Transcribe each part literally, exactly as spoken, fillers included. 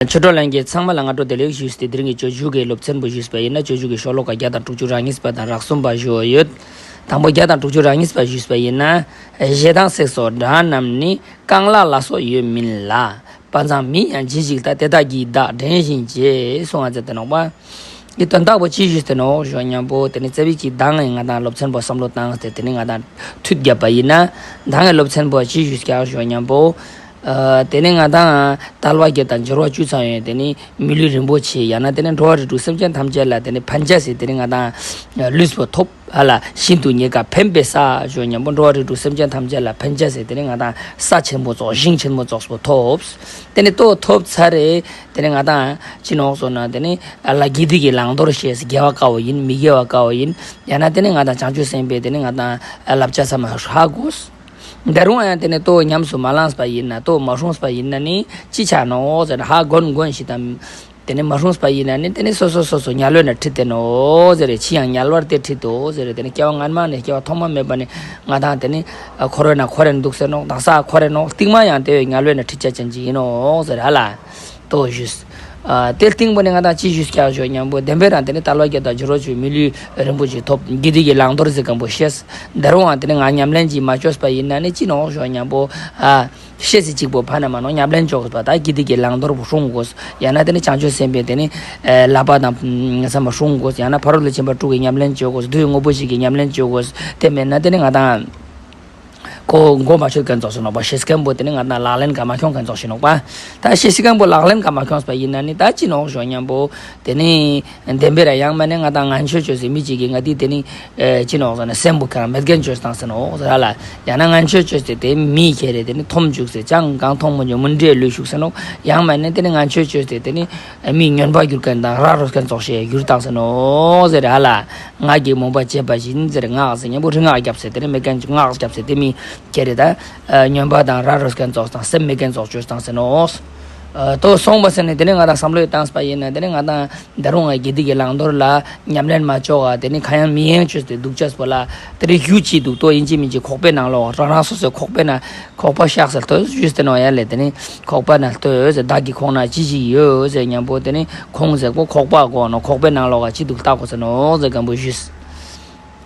ཆོས་གྲོགས་ལྷན་རྒྱས་ཚང་མ་ལ་སྔ་དྲོ་བདེ་ལེགས་ཞུས་ཏེ། དེ་རིང་གི་སྤྱོད་འཇུག་གི་སློབ་ཚན་པོ་ཞུས་པ་ཡིན་ན། སྤྱོད་འཇུག་གི་ཤོ་ལོ་ཀ་བརྒྱ་དང་དྲུག་ཅུ་རེ་གཉིས་པ་དང་རེ་གསུམ་པ་ཞུ་བ་ཡོད། དང་པོ་བརྒྱ་དང་དྲུག་ཅུ་རེ་གཉིས་པ་ཞུས་པ་ཡིན་ན། ཞེ་སྡང་སྲེད་སོགས་དགྲ་རྣམས་ནི། རྐང་ལག་ལ་སོགས་ཡོད་མིན་ལ། བ་ཚང་མིན་ཡང་ཇི་ཞིག་ལྟར། དེ་དག་གིས་བདག་འདྲེན་བཞིན་བྱེད། གསུང་བ་མཛད་དེ་ནོག་པ། འདི་དོན་དག་པོ་ཅི་ཞུས་ཏེ་ནོག་ཞུ་བ་མཉམ་པོ། དེ་ནི་རྩ་བའི་གཅིག་མདང་ངས་ང་དང་སློབ་ཚན་པོ་བསམ་བློ་བཏང་སྟེ། དེ་ནི་ང་དང་མཐུད་བརྒྱབ་པ་ཡིན་ན། མདང་ངས་སློབ་ཚན་པོ་ཅི་ཞུས་ཀྱག་ཞུ་བ་མཉམ་པོ། ཨ། དེ་ནི་ང་དང་དལ་བ་བརྒྱད་དང་འབྱོར་བ་བཅུ་ཚང་ཡོད། དེ་ནི་མི་ལུས་རིན་པོ་ཆེ། ཡང་ན་དེ་ནི་འགྲོ་བ་རིགས་དྲུག་སེམས་ཅན་ཐམས་ཅད་ལ་དེ་ནི་ཕན་ཆ་ཟེར། དེ་ནི་ང་དང་ལུས་པོ་ཐོབ། ཨ་ལ། ཤིན་ཏུ་ཉེ་དགའ་ཕན་པའི་ས་ཞུ་བ་མཉམ་པོ། འགྲོ་བ་རིགས་དྲུག་སེམས་ཅན་ཐམས་ཅད་ལ་ཕན་ཆ་ཟེར། དེ་ནི་ང་དང་ས་ཆེན་པོ་ཙོགས། ཞིང་ཆེན་པོ་ཙོགས་པོ་ཐོབ། དེ་ནི་ལྟོ་ཐོབ་ཚར་རེད། དེ་ནི་ང་དང་ཅི་ནོག་ཟེར་ན། དེ་ནི་ཨ་ལ་དགེ་སྡིག་གི་བླང་དོར་ཤེས། དགེ་བ་དཀའ་བ་ཡིན། མི་དགེ་བ་དཀའ་བ་ཡིན། ཡང་ན་དེ་ནི་ང་དང་བྱང་ཆུབ་སེམས་དཔའི་དེ་ནི་ང་དང་བསླབ་བྱ་ཚང་མ་ཧ་གོ། ད་རུང་ཡང་དེ་ནི་ལྟོ་ཉམས་སུ་མ་བླངས་པ་ཡིན་ན། ལྟོ་མ་བསྲུངས་པ་ཡིན་ན་ནི་ཅི་ཆགས་ནོག་ཟེར་ན། ཧ་གོན་གོན་ཞིག་དང་། དེ་ནི་མ་བསྲུངས་པ་ཡིན་ན་ནི་དེ་ནི་སོ་སོ་སོ་སོ་དམྱལ་བའི་ནང་ཁྲིད་དེ་ནོག་ཟེར། ཕྱིས་ཡང་དམྱལ་བར་དེ་ཁྲིད་དོ་ཟེར། དེ་ནི་སྐྱེ་བ་སྔ་མ་ནས་སྐྱེ་བ་ཐོག་མ་མེད་པ་ནས་ང་དང་དེ་ནི་འཁོར་བའི་ནང་འཁོར་རེ་འདུག་ཟེར་ནོག། དང་ས་འཁོར་རེ་ནོག། རྟིང་མ་ཡང་དེ་བའི་དམྱལ་བའི་ནང་ཁྲིད་བྱ་ཅན་ཅིག་ཡིན་ནོག་ཟེར་ཧ་ལ། ལྟོ་ཞུས། ཨ། དེ་རྟིང་པོ་ནི་ང་དང་ཅི་ཞུས་ཀྱག་ཞུ་བ་མཉམ་པོ། བདེན་པའི་རང་དེ་ནི་དལ་བ་བརྒྱད་དང་འབྱོར་བ་བཅུ། མི་ལུས་རིན་པོ་ཆེ་ཐོབ། དགེ་སྡིག་གི་བླང་དོར་ཟེར་མཁན་པོ་ཤེས། ད་རུང་ཡང་དེ་ནི་ང་ཉམས་ལེན་ཅིག་མ་བཅོས་པ་ཡིན་ན་ནི་ཅི་ནོག་ཞུ་བ་མཉམ་པོ། ཨ། ཤེས་སི་གཅིག་པོ་ཕན་ན་མ་ནོག། ཉམས་ལེན་བཅོས་པ་དང་དགེ་སྡིག་གི་བླང་དོར་པོ་སྲུང་དགོས། ཡང་ན་དེ་ནི་བྱང་ཆུབ་སེམས་དཔའི་དེ་ནི་ཨ་བསླབ་པ་དང་ཚང་མ་སྲུང་དགོས། ཡང་ན་ཕ་རོལ་ཏུ་ཕྱིན་པ་དྲུག་གི་ཉམས་ལེན་བཅོས་དགོས། བདུད་དངོས་པོ་བཞི་གི་ཉམས་ལེན་བཅོས་དགོས། དེ་མེད་ན་དེ་ནི་ང་དང་ཁོ་མགོ་མ་ཆོད་མཁན་ཙོགས་ཤིག་ནོག་པ། ཤེས་མཁན་པོ་དེ་ནི་ང་དང་ལག་ལེན་ག་མ་ཁྱོང་མཁན་ཙོགས་ཤིག་ནོག་པ། ད་ཤེས་མཁན་པོ་ལག་ལེན་ག་མ་ཁྱོངས་པ་ཡིན་ན་ནི་ད་ཅི་ནོག་ཞུ་བ་མཉམ་པོ། དེ་ནི་བདེན་པའི་རང་ཡང་མ་ནི་ང་དང་ངན་སྤྱོད་བཅོས་ཟེར། མི་གཅིག་གིས་ང་དེ་དེ་ནི་ཨེ་ཅི་ནོག་ཟེར་ན་སེམས་པོ་གང་མེད་མཁན་བཅོས་བཏང་ཟེར་ནོག་ཟེར་ཧ་ལ། ཡང་ན་ངན་སྤྱོད་བཅོས་ཏེ་དེ་མི་ཁྱེར་རེ་དེ་ནི་འཐོམ་བཅུག་ཟེར། ཅང་གང་མཐོང་མི་འཇུག་མུན་དྲེའི་ལུས་ཞུགས་ཟེར་ནོག། ཡང་མ་ནི་དེ་ནི་ངན་སྤྱོད་བཅོས་ཏེ་དེ་ནི་མི་སྨྱོན་པ་སྒྱུར་མཁན་དང་ར་རོས་མཁན་ཙོགས་ཤིག་གྱུར་བཏང་ཟེར་ནོག་ཟེར་ཧ་ལ། ངག་གི་མུན་པ་བཅད་པ་བཞིན་ཟེར། ངག་ཟེར་མཉམ་པོ་རིག་སྔགས་བརྒྱབ་ཟེར། དེ་ནི་མེད་མཁན་ཅིག་སྔགས་བརྒྱབ་ཟེར། དེ་མི་ཁྱེར་རེ་ད་ཨ་སྨྱོན་པ་དང་ར་རོས་མཁན་ཙོགས་དང་སེམས་མེད་མཁན་ཙོགས་བཅོས་བཏང་ཟེར་ནོག། ཨ་ལྟོ་སོང་པ་ཟེར་ནས་དེ་ནས་ང་དང་བསམ་བློ་བཏང་པ་ཡིན་ན། དེ་ནས་ང་དང་ད་རུང་ང་དགེ་སྡིག་གི་བླང་དོར་ལ་ཉམས་ལེན་མ་བཅོ་བ། དེ་ནས་ཁ་ཡང་མི་ཡེངས་བཅོས་ཏེ་འདུག་ཅེས་པོ་ལ་དེ་རེ་གཞུ་ཅིག་འདུག། ལྟོ་ཡིན་གཅིག་མིན་གཅིག་ཁོག་པའི་ནང་ལོགས། རང་རང་སོ་སོའི་ཁོག་པའི་ནང་། ཁོག་པ་བཤགས་ཟེར། ལྟོས་ཞུས་ཏེ་ནོག་ཡ་ལེ། དེ་ནས་ཁོག་པ་ནང་ལྟོས་ཟེར། བདག་གི་ཁོག་ན་ཅི་ཞིག་ཡོད་ཟེར་མཉམ་པོ། དེ་ནས་ཁོང་ཟེར་པོ་ཁོག་པ་གོ་ནོག། ཁོག་པའི་ནང་ལོགས་ཀ་ཅི་འདུག་ལྟ་དགོས་ཟེར་ནོག་ཟེར་མཁན་པོ་ཞུས།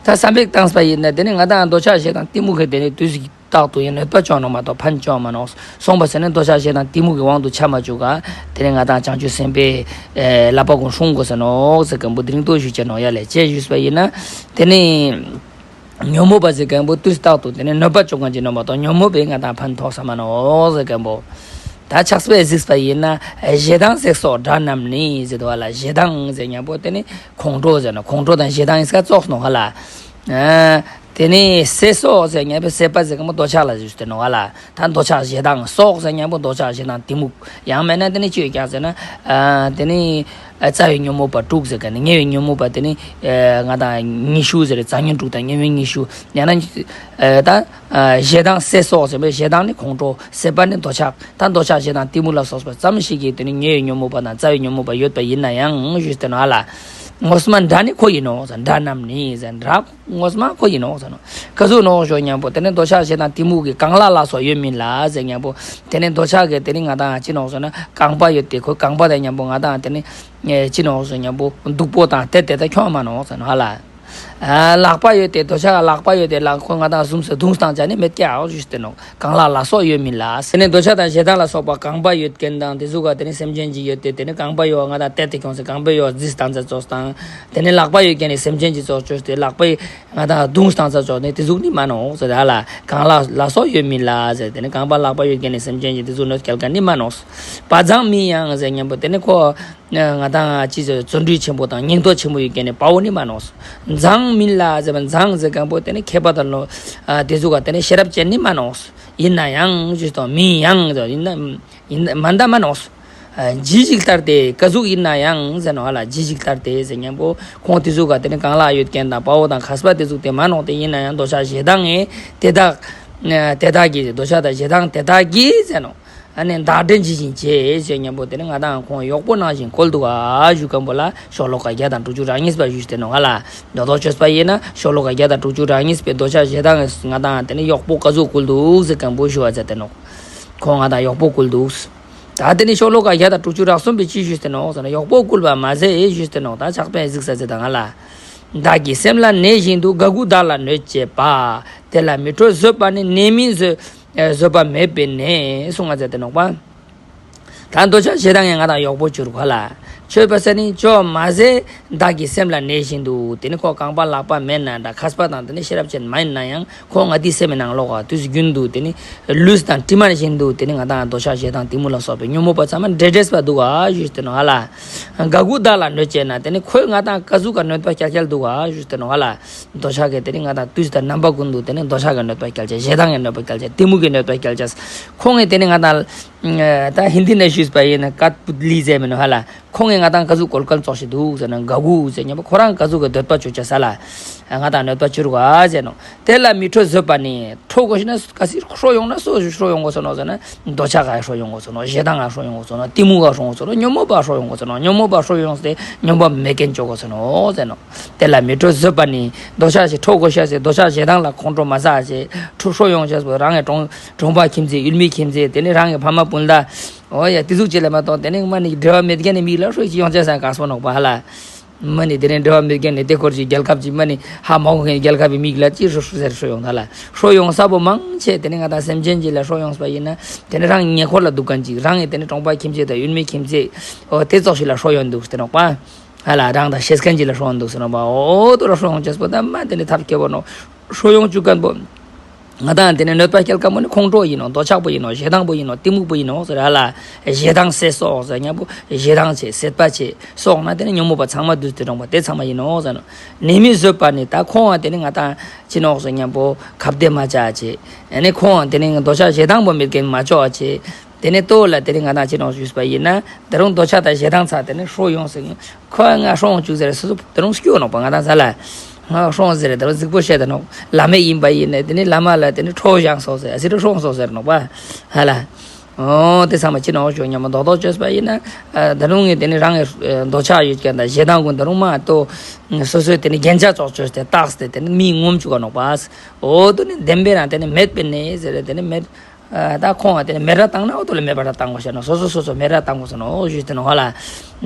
ད་བསམ་པས་བཏང་པ་ཡིན་ན། དེ་ནས་ང་དང་འདོད་ཆགས་ཞེ་སྡང་གཏི་མུག་གི་དེ་ནས་དུས་སུ་རྟག་ཏུ་ཡང་གནོད་པ་བཅོ་ནོག་མ་གཏོགས་ཕན་བཅོ་མ་ནོག། སོང་པ་ཟེར་ནས་འདོད་ཆགས་ཞེ་སྡང་གཏི་མུག་གི་དབང་དུ་ཆ་མ་བཅུག་ག། དེ་ནས་ང་དང་བྱང་ཆུབ་སེམས་དཔའི་ཨེ་བསླབ་པ་ཀུན་སྲུང་དགོས་ཟེར་ནོག་ཟེར་མཁན་པོ་དེ་རིང་ལྟོ་ཞུས་ཅེ་ནོག་ཡ་ལེ། ཅེས་ཞུས་པ་ཡིན་ན། དེ་ནས་ཉོན་མོངས་པ་ཟེར་མཁན་པོ་དུས་རྟག་ཏུ་དེ་ནས་གནོད་པ་བཅོ་མཁན་ཅིག་ནོག་མ་གཏོགས་ཉོན་མོངས་པས་ང་དང་ཕན་ཐོགས་ས་མ་ནོག་ཟེར་མཁན་པོ། ད་ཆགས་པས་གཟིགས་པ་ཡིན་ན། ཞེ་སྡང་སྲེད་སོགས་དགྲ་རྣམས་ནི་ཟེར་དུས་ཧ་ལ། ཞེ་སྡང་ཟེར་མཁན་པོ་དེ་ནི་ཁོང་ཁྲོ་ཟེར་ནོག། ཁོང་ཁྲོ་དང་ཞེ་སྡང་ཡིན་ས་ཙོགས་ནོག་ཧ་ལ། ཨ། དེ་ནས་སྲེད་སོགས་ཟེར་མཁན་པོ་སྲེད་པ་ཟེར་མཁན་པོ་འདོད་ཆགས་ལ་ཞུས་ཏེ་ནོག་ཧ་ལ། ད་འདོད་ཆགས་ཞེ་སྡང་། སོགས་ཟེར་མཁན་པོ་འདོད་ཆགས་ཞེ་སྡང་གཏི་མུག། ཡང་མེད་ན་དེ་ནི་ཅི་ཡོད་ཀྱག་ཟེར་ན། ཨ། དེ་ནི་ཨ་རྩ་བའི་ཉོན་མོངས་པ་དྲུག་ཟེར་མཁན་ནི། ཉེ་བའི་ཉོན་མོངས་པ་དེ་ནི་ཨ་ང་དང་ཉི་ཤུ་ཟེར། རྩ་ཉོན་དྲུག་དང་ཉེ་བའི་ཉི་ཤུ། ཡང་ན་ཨ་ད་ཨ་ཞེ་སྡང་སྲེད་སོགས་ཟེར་བའི་ཞེ་སྡང་ནི་ཁོང་ཁྲོ། སྲེད་པ་ནི་འདོད་ཆགས། ད་འདོད་ཆགས་ཞེ་སྡང་གཏི་མུག་ལ་སོགས་པ་ཙམ་ཞིག་གིས་དེ་ནི་ཉེ་བའི་ཉོན་མོངས་པ་དང་རྩ་བའི་ཉོན་མོངས་པ་ཡོད་པ་ཡིན་ན་ཡང་ཞུས་ཏེ་ནོག་ཧ་ལ། ངོ་མ་དགྲ་ནི་ཁོ་ཡིན་ནོག་ཟེར། དགྲ་རྣམས་ནི་ཟེར། དགྲ་ངོ་མ་ཁོ་ཡིན་ནོག་ཟེར་ནོག། ག་ཟུག་ནོག་ཞུ་མཁན་པོ་དེ་ནི་འདོད་ཆགས་ཞེ་སྡང་གཏི་མུག་གི་རྐང་ལག་ལ་སོགས་ཡོད་མིན་ལ་ཟེར་མཁན་པོ། དེ་ནི་འདོད་ཆགས་ཀྱི་དེ་ནི་ང་དང་ཅི་ནོག་ཟེར་ན་རྐང་པ་ཡོད་དེ། ཁོའི་རྐང་པ་དང་མཉམ་པོ་ང་དང་དེ་ནི་ཅི་ནོག་ཟེར་མཁན་པོ་སྡུག་པོ་དང་དེ་དེ་ད་ཁྱོང་མ་ནོག་ཟེར་ནོག་ཧ་ལ། ཨ་ལག་པ་ཡོད་དེ། འདོད་ཆགས་ལག་པ་ཡོད་དེ། ལག་ཁོ་ང་དང་ཟུམ་སེ་རྡུང་བཏང་བྱ་ནི་མེད་ཀྱག་ཞུས་ཏེ་ནོག། རྐང་ལག་ལ་སོགས་ཡོད་མིན་ལ། དེ་ནས་འདོད་ཆགས་དང་ཞེ་སྡང་ལ་སོགས་པ་རྐང་པ་ཡོད་མཁན་དང་དེ་ཟུག་ག་དེ་ནི་སེམས་ཅན་ཅིག་ཡོད་དེ། དེ་ནི་རྐང་པ་ཡོད་ང་དང་དེ་དེ་ཁྱོངས་སེ་རྐང་པ་ཡོད་རྫིས་བཏང་ཚ་ཙོགས་དང་། དེ་ནི་ལག་པ་ཡོད་མཁན་ནི་སེམས་ཅན་ཅིག་ཙོགས་བཅོས་ཏེ་ལག་པ་ང་དང་རྡུང་བཏང་ཚ་ཙོགས་ནི་དེ་ཟུག་ནི་མ་ནོག་ཟེར་ཧ་ལ། རྐང་ལག་ལ་སོགས་ཡོད་མིན་ལ་ཟེར། དེ་ནི་རྐང་པ་ལག་པ་ཡོད་མཁན་ནི་སེམས་ཅན་ཅིག་དེ་ཟུག་གནོད་སྐྱེལ་མཁན་ནི་མ་ནོག། བ་ཚང་མིན་ཡང་ཟེར་མཁན་པོ་དེ་ནི་ཁོ། ང་དང་ཅི་ཟེར། བརྩོན་འགྲུས་ཆེན་པོ་དང་སྙིང་སྟོབས་ཆེན་པོ་ཡོད་མཁན་ནི་དཔའ་བོ་ནི་མ་ནོག། མཛངས་མིན་ལ་ཟེར་བ། མཛངས་ཟེར་མཁན་པོ་དེ་ནི་མཁས་པ་དང་ལོ། ཨ་དེ་ཟུག་ག་དེ་ནི་ཤེས་རབ་ཅན་ནི་མ་ནོག། ཡིན་ན་ཡང་ཞུས་དང་། མིན་ཡང་ཟེར། ཡིན་ན་ཡིན་ན་མ་འདྲ་མ་ནོག། ཨ་ཇི་ཞིག་ལྟར་ཏེ། ག་ཟུག་ཡིན་ན་ཡང་ཟེར་ནོག་ཧ་ལ། ཇི་ཞིག་ལྟར་ཏེ་ཟེར་མཁན་པོ་ཁོང་དེ་ཟུག་ག་དེ་ནི་རྐང་ལག་ཡོད་མཁན་དང་དཔའ་བོ་དང་མཁས་པ་དེ་ཟུག་དེ་མ་ནོག་སྟེ། ཡིན་ན་ཡང་འདོད་ཆགས་ཞེ་སྡང་ངས་དེ་དག་དེ་དག་གིས། འདོད་ཆགས་དང་ཞེ་སྡང་དེ་དག་གིས་ཟེར་ནོག། ཨ་ནི་བདག་འདྲེན་བྱེད་བཞིན་བྱེད་ཟེར་མཁན་པོ་དེ་ནི་ང་དང་ཁོང་གཡོག་པོ་ནང་བཞིན་བཀོལ་འདུག་ག་ཞུ་མཁན་པོ་ལ་ཤོ་ལོ་ཀ་བརྒྱ་དང་དྲུག་ཅུ་རེ་གཉིས་པ་ཞུས་ཏེ་ནོག་ཧ་ལ། མདོར་བསྡུས་བཅོས་པ་ཡིན་ན་ཤོ་ལོ་ཀ་བརྒྱ་དང་དྲུག་ཅུ་རེ་གཉིས་པའི་འདོད་ཆགས་ཞེ་སྡང་ང་དང་དེ་ནི་གཡོག་པོ་ག་ཟུག་བཀོལ་འདུག་ཟེར་མཁན་པོ་ཞུ་བ་མཛད་དེ་ནོག། ཁོང་ང་དང་གཡོག་པོ་བཀོལ་འདུག། ད་དེ་ནི་ཤོ་ལོ་ཀ་བརྒྱ་དང་དྲུག་ཅུ་རེ་གསུམ་པའི་ཅི་ཞུས་ཏེ་ནོག་ཟེར་ན། གཡོག་པོ་བསྐུལ་བ་མ་ཟད་ཞུས་ཏེ་ནོག་ད་ཕྱག་དཔེ་གཟིགས་ས་ཟེར་དང་ང་ལ། བདག་གི་སེམས་ལ་གནས་བཞིན་དུ། དགའ་མགུ་བདག་ལ་གནོད་བྱེད་པ། དེ་ལ་མི་ཁྲོ་བཟོད་པ་ནི། གནས་མིན་བཟོད་བཟོད་པ་མེད་པས་ནི་གསུང་ང་ཟེར་ཏེ་ནོག་པ། ད་འདོད་ཆགས་ཞེ་སྡང་ངས་ང་དང་གཡོག་པོ་གྱུར་ག་ལ། ཆོས་པ་ས་ནི་ཅོ་མ་ཟད་བདག་གི་སེམས་ལ་གནས་བཞིན་དུ། དེ་ནི་ཁོ་རྐང་པ་ལག་པ་མེད་ན་འདྲ། མཁས་པ་དང་དེ་ནི་ཤེས་རབ་ཅན་མ་ཡིན་ན་ཡང་ཁོ་ང་དེའི་སེམས་ནང་ལོགས་ཀ་དུས་རྒྱུན་དུ་དེ་ནི་ལུས་དང་གྲིབ་མ་བཞིན་དུ་དེ་ནི་ང་དང་འདོད་ཆགས་ཞེ་སྡང་གཏི་མུག་ལ་སོགས་པའི་ཉོན་མོངས་པ་ཚང་མ་འདྲེས་འདྲེས་པ་འདུག་ག་ཞུས་ཏེ་ནོག་ཧ་ལ། དགའ་མགུ་བདག་ལ་གནོད་བྱེད་ན། དེ་ནི་ཁོས་ང་དང་ག་ཟུག་ག་གནོད་པ་བསྐྱལ་བསྐྱལ་འདུག་ག་ཞུས་ཏེ་ནོག་ཧ་ལ། འདོད་ཆགས་ཀྱིས་དེ་ནི་ང་དང་དུས་དང་རྣམ་པ་ཀུན་ཏུ་དེ་ནི་འདོད་ཆགས་ཀྱི་གནོད་པ་བསྐྱལ་བྱས། ཞེ་སྡང་གི་གནོད་པ་བསྐྱལ་བྱས། གཏི་མུག་གི་གནོད་པ་བསྐྱལ་བྱས། ཁོང་གིས་དེ་ནི་ང་དང་ད་ཧིན་དི་ནས་ཞུས་པ་ཡིན་ན་ཀ་ཏི་པུ་ཏི་ལི་ཟེར་མི་ནོག་ཧ་ལ། ཁོང་གིས་ང་དང་ག་ཟུག་གོ་སྐལ་བཙོག་ཞིག་འདུག་ཟེར་ན། དགའ་མགུ་ཟེར་མཁན་པོ་ཁོ་རང་ག་ཟུག་གི་འདོད་པ་བཅོལ་བྱས་ས་ལ། ང་དང་གནོད་པ་བཅོལ་ག་ཟེར་ནོག་དེ་ལ་མི་ཁྲོ་བཟོད་པ་ནི། ཁྲོ་དགོས་ཤེ་ན་ག་སི་ཁྲོ་ཡོང་ན་སུ་ཁྲོ་ཡོང་དགོས་སོ་ནོག་ཟེར་ན། འདོད་ཆགས་ག་ཁྲོ་ཡོང་དགོས་སོ་ནོག་ཞེ་སྡང་ག་ཁྲོ་ཡོང་དགོས་སོ་ནོག་གཏི་མུག་ག་ཁྲོ་ཡོང་དགོས་སོ་ནོག་ཉོན་མོངས་པ་ཁྲོ་ཡོང་དགོས་སོ་ནོག་ཉོན་མོངས་པ་ཁྲོ་ཡོང་སྟེ་ཉོན་མོངས་པ་མེད་མཁན་བཅོ་དགོས་སོ་ནོག་ཟེར་ནོག་དེ་ལ་མི་ཁྲོ་བཟོད་པ་ནི། འདོད་ཆགས་ཞེ་ཁྲོ་དགོས་ཤེ་ཟེར། འདོད་ཆགས་ཞེ་སྡང་ལ་ཁོང་ཁྲོ་མ་ཟ་བྱས། ཁྲོ་ཁྲོ་ཡོང་བྱས་སོ་རང་གི་གྲོང་གྲོང་པ་ཁྱིམ་མཚེས་ཡུལ་མི་ཁྱིམ་མཚེས་དེ་ནི་རང་གི་ཕ་མ་སྤུན་ཟླ། འོ་ཡ་དེ་ཟུག་ཅིག་ལ་མ་གཏོགས་དེ་ནི་མ་ནི་འབྲེལ་བ་མེད་མཁན་ནི་མིག་ལ་ཁྲོ་ཅིག་ཡོང་བྱས་ས་ག་སོ་ནོག་པ་ཧ་ལ། མ་ནི་དེ་ནི་འབྲེལ་བ་མེད་མཁན་ནི་དེ་སྐོར་གྱི་རྒྱལ་ཁབ་ཅིག་མ་ནི་ཧ་མ་གོ་མཁན་རྒྱལ་ཁབ་པའི་མིག་ལ་ཅི་ཧྲུ་ཧྲུ་ཟེར་ཧྲུ་ཡོང་ད་ལ། ཧྲུ་ཡོང་ས་པོ་མང་ཆེ་དེ་ནི་ང་དང་སེམས་ཅན་གྱི་ལ་ཧྲུ་ཡོང་ས་པ་ཡིན་ན། དེ་ནི་རང་ཉེ་འཁོར་ལ་འདུག་མཁན་ཅིག་རང་གི་དེ་ནི་གྲོང་པ་ཁྱིམ་མཚེས་དང་ཡུལ་མི་ཁྱིམ་མཚེས། འོ་དེ་ཙོགས་ཤིག་ལ་ཧྲུ་ཡོང་འདུག་ཟེར་ནོག་པ། ཧ་ལ་རང་དང་ཤེས་མཁན་ཅིག་ལ་ཧྲུ་ཡོང་འདུག་ཟེར་ནོག་པ། འོ་དོ་ལ་ཧྲུ་ཡོང་བྱས་པོ་ད་མ་དེ་ནི་ཐབས་སྐྱོ་པོ་ནོག་ཧྲུ་ཡོང་བཅུག་མཁན་པོ། ང་དང་དེ་ནི་གནོད་པ་སྐྱེལ་མཁན་པོ་ནི་ཁོང་ཁྲོ་ཡིན་ནོག་འདོད་ཆགས་པོ་ཡིན་ནོག་ཞེ་སྡང་པོ་ཡིན་ནོག་གཏི་མུག་པོ་ཡིན་ནོག་ཟེར་ཧ་ལ། ཞེ་སྡང་ཟད་སོགས་ཟེར་མཁན་པོ་ཞེ་སྡང་བྱས་ཟད་པ་བྱས་སོགས་ན་དེ་ནི་ཉོན་མོངས་པ་ཚང་མ་བསྡུས་ཏེ་འགྲོ་བ་དེ་ཚང་མ་ཡིན་ནོག་ཟེར་ནོག་གནས་མིན་བཟོད་པ་ནི། ད་ཁོང་བ་དེ་ནི་ང་དང་ཅི་ནོག་ཟེར་མཁན་པོ་ཁ་བདེ་མ་བྱ་བྱས། ཨ་ནི་ཁོང་བ་དེ་ནི་འདོད་ཆགས་ཞེ་སྡང་པོ་མེད་མཁན་མ་བཅོ་བ་བྱས། དེ་ནས་ལྟོ་ལ་དེ་ནས་ང་དང་ཅི་ནོག་ཞུས་པ་ཡིན་ན། ད་རུང་འདོད་ཆགས་དང་ཞེ་སྡང་ཚ་དེ་ནས་ཧྲོ་ཡོང་ཟེར། ཁོ་ང་ཧྲོ་ཡོང་བཅུག་ཟེར་སོ་སོ་ད་རུང་སྐྱོ་ནོག་པ། ང་དང་ས་ལ་ང་ཧྲོ་ཡོང་ཟེར་ད་རུང་གཟིགས་པོ་བཤད་ད་ནོག་བླ་མེད་ཡིན་པ་ཡིན་ན་དེ་ནས་བླ་མ་ལ་དེ་ནས་ཁྲོ་བཞག་སོ་ཟེར་ཨ་སི་རུ་ཧྲོ་ཡོང་སོ་ཟེར་ནོག་པ་ཧ་ལ། འོ་དེ་ཚང་མ་ཅི་ནོག་ཞོ་ཉམས་མ་རྡོག་རྡོག་བཅོས་པ་ཡིན་ན། ད་རུང་ངས་དེ་ནས་རང་གི་འདོད་ཆགས་ཡོད་ཀྱང་དང་ཞེ་སྡང་ཀུན་ད་རུང་མ་གཏོགས་སོ་སོའི་དེ་ནས་རྒྱན་ཆ་ཙོགས་བཅོས་ཏེ་བཏགས་ཏེ་དེ་ནས་མིའི་ངོམ་བཅུག་ག་ནོག་པ། འོ་དོ་ནི་བདེན་པའི་རང་དེ་ནས་མེད་པས་ནི་ཟེར་དེ་ནས་མེད། ཨ་ད་ཁོང་ང་དེ་ནི་མེད་ར་བཏང་ན་འོ་དོ་ལ་མེད་པ་ར་བཏང་དགོས་ཤེ་ན། སོ་སོ་སོ་སོ་མེད་ར་བཏང་དགོས་ཤེ་ན། འོ་ཞུས་ཏེ་ནོག་ཧ་ལ།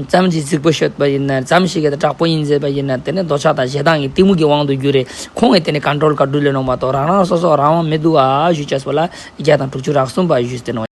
ཙམ་ཞིག་གཟིགས་པོ་ཤོད་པ་ཡིན་ན། ཙམ་ཞིག་གི་དྲག་པོ་ཡིན་ཟེར་བ་ཡིན་ན། དེ་ནི་འདོད་ཆགས་དང་ཞེ་སྡང་གི་གཏི་མུག་གི་དབང་དུ་གྱུར་རེ། ཁོང་གིས་དེ་ནི་ཀོན་ཊོལ་ག་འགྲུལ་ལས་ནོག་མ་གཏོགས་རང་རང་སོ་སོ་རང་དབང་མི་འདུག་ཨ་ཞུ་བྱས་པ་ལ་བརྒྱ་དང་དྲུག་ཅུ་རེ་གསུམ་པ་ཞུས་ཏེ་ནོག